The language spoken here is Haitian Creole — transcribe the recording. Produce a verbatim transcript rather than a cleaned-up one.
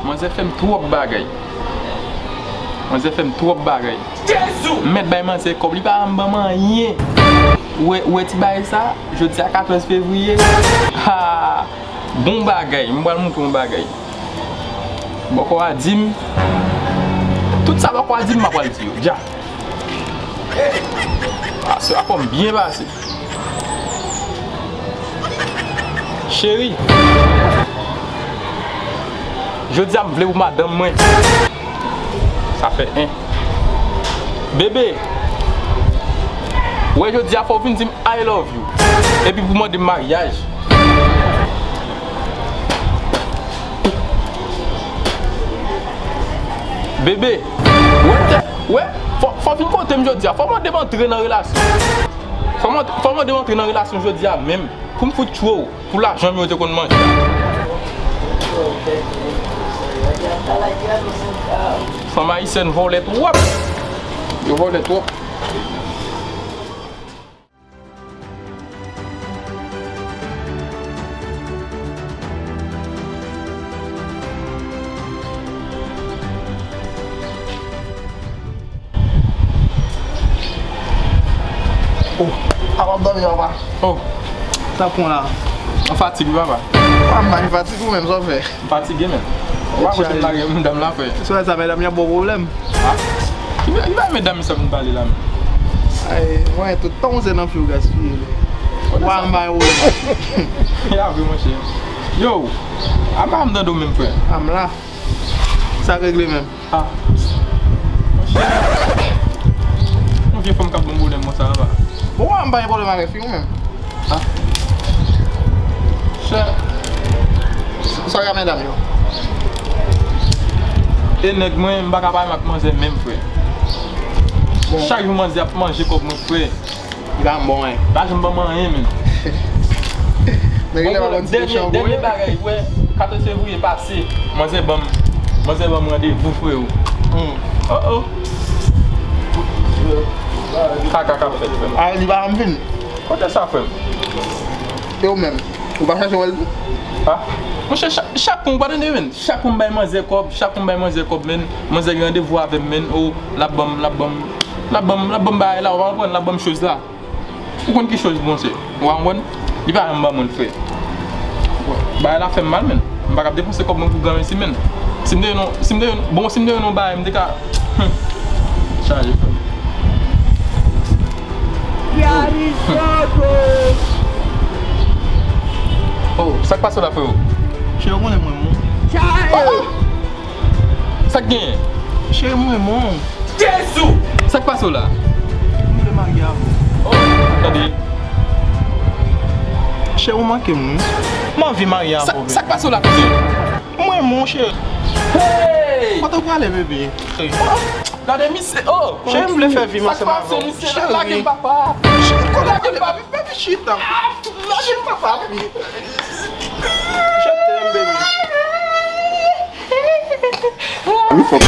Manzè fè m twòp bagay. Manzè fè m twòp bagay. M mèt bay manzè kòb, li pa janm ban m anyen. Ou wè, ou wè ti bagay sa, jodi a katòz fevriye. Ha! Bon bagay, m pral montre w yon bagay. Bòkò a di m, tout sa bòkò a di m, m ap pral di yo. Dja. Aswè a fò m byen pase. Cheri, jodi a m vle pou madanm mwen. Sa fè en. Bebe, wè jodi a fò w vin di m I love you. Epi pou mande m maryaj. Bebe, wè, wè, fò, fò w vin kote m jodi a. Fò w mande m antre nan relasyon. Fò w mande, fò w mande m antre nan relasyon jodi a menm. Pou m fout tchwe w. Pou lajan m yo te konn manje. Fanm ayisyèn vòlè twòp. Yo vòlè twòp. Oh, a w ap dòmi, papa? Oh, sa pran la? An fatig wi, papa. Papa, m pa gen fatig ou menm, sa w fè? M fatige, men. Ou pa wè se m lage medam la, frè? Sou sa, medam yo ap ba w pwoblèm. Ha? Ki ba, ki ba medam sa vin pale la, men? Ay, mwen, tout tan w se nan fi w gaspiye, men. Wa, m ba yo pwoblèm. Ya vre, monchè. Yo, a pa m tande w menm, frè. A m la. Sa k regle menm? Ah. Monchè. Yon vye fanm k ap ban m pwoblèm konsa, papa. Bon, m pa gen pwoblèm avèk fi w menm. Ah. Chè. Sa w ka medam yo? E nèg mwen, m pa ka pale ak manzè menm, frè. Bon. Chak jou manzè ap manje kòb mwen, frè. Li pa bon, en. Pa janm ban m anyen, menm. Nèg la pa konn ti dènye, dènye bagay, wè, katòz fevriye pase, manzè ban m, manzè ban m randevou, freo. Hmm. Oh, oh. Kaka k ap fèt, frè m. A, li pa janm vin. Kote sa, frè m? E ou menm? Ou pa chache wè l tou? Ha? Monchè, cha-, chak kou m pa tande, menm. Chak kou m bay manzè kòb, chak kou m bay manzè kòb, menm, manzè gen randevou avè m, menm. Oh, l ap ban m, l ap ban m, l ap ban m, l ap ban m bagay la, ou pa konprann, l ap ban m choz la. Ou konn ki choz, monchè? Ou pa konprann? Li pa janm ban mwen l, frè. Bagay la fè m mal, menm. M pa ka depanse kòb mwen pou granmesi, menm. Si m te jwenn, si m te jwenn, bon, si m te jwenn yon bagay, m te ka, hmm. Chaje, frè m. Oh, sa k pase w la, freo? Chè, ou konnen mwen, mwen. Oh, oh. Sa k genyen? Cheri, mwen renmen w. Jezi! Sa k pase w la? M vle marye avè w. Oh, tande. Cheri, ou manke m, wi. M anvi marye avè w, bebe. Sa k pase w la, kouzen? Mwen renmen w, cheri. Hey! Kote w prale, bebe? Oh, gade misye, oh! Cheri, m vle fè vi m ansanm avè w. Sa k pase, misye? Cheri. Lage m, papa. Cheri, kote w prale, bebe? Baby, chita. Lage m, papa. Je t'aime, baby. Wi, papa.